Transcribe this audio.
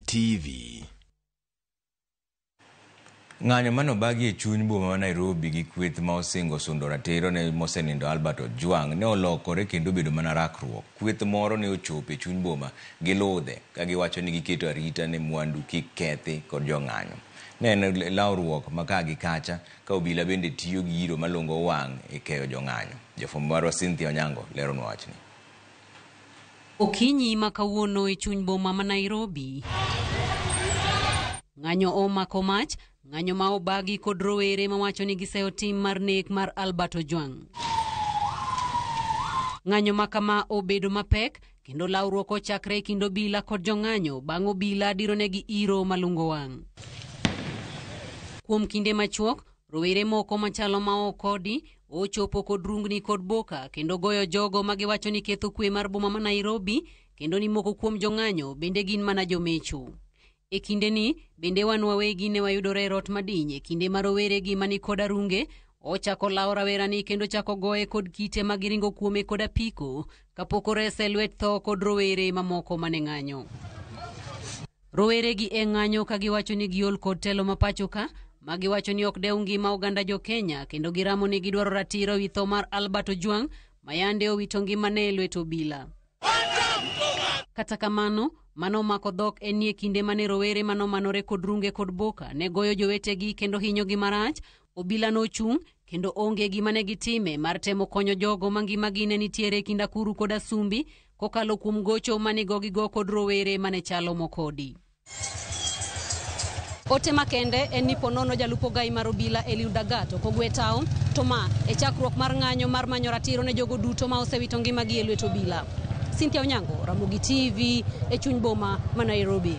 TV. Ng'anyo mane obagi e chuny boma ma Nairobi gi kweth ma osingo sundo ratiro ne mosenindo Albert Ojwang ne olokore kendo obedo mana rakruok. Kweth moro ne ochopo e chuny boma gi ludhe ka giwacho ni giketo arita ne mwandu kik kethi kod jong'anyo. Ne en lawruok ma ka gi kacha ka obila bende tiyo gi iro malungo wang' e keyo jong'anyo. Jafwambo marwa Cynthia Onyango leronwa wachni. Okinyi ma kawuono e chuny boma ma Nairobi. Ng'anyo omako mach, ng'anyo ma obagi kod rowere mawacho ni giseyo tim mar nek mar Albert Ojwang. Ng'anyo ma kama obedo mapek kendo lawruok ochakre e kind obila kod jong'anyo bang' obila dironegi iro malungo wang'. Kuom kinde machuok, rowere moko machalo ma ok kodi ochopo kod rungni kod boka kendo goyo jogo ma giwacho ni ketho kwe mar boma ma Nairobi kendo ni moko kuom jong'anyo bende gin mana jomecho. E kindeni bende wan wawegi ne wayudore e rot madiny e kinde ma rowere gi mani kod arunge ochako lawo rawerani kendo chako goye kod kite ma giringo kuome kod apiko kapok orese e lwet tho kod rowere mamoko mane ng'anyo. Rowere gi e ng'anyo ka giwacho ni giol kod telo ma pacho ka ma giwacho ni ok dew ngima oganda jo Kenya kendo giramo ni gidwaro ratiro ewi tho mar Albert Ojwang ma yande owito ngimane e lwet obila. Kata kamano, mano omako dhok en ni e kinde mane rowere manomanore kod runge kod boka ne goyo jowetegi kendo hinyogi marach, obila nochung' kendo onge gima ne gitime mar temo konyo jogo ma ngimagi ne nitiere e kind akuru kod asumbi kokalo kuom gocho mane gogigo kod rowere mane chalo mokodi. Ote makende en ni ponono jalup ogai mar obila Eliud Dagat ok ogwe tao, to ma e chakruok mar ng'anyo mar manyo ratiro ne jogo duto ma osewito ngimagi e lwet obila. Cynthia Onyango, Ramogi TV, e chuny boma ma Nairobi.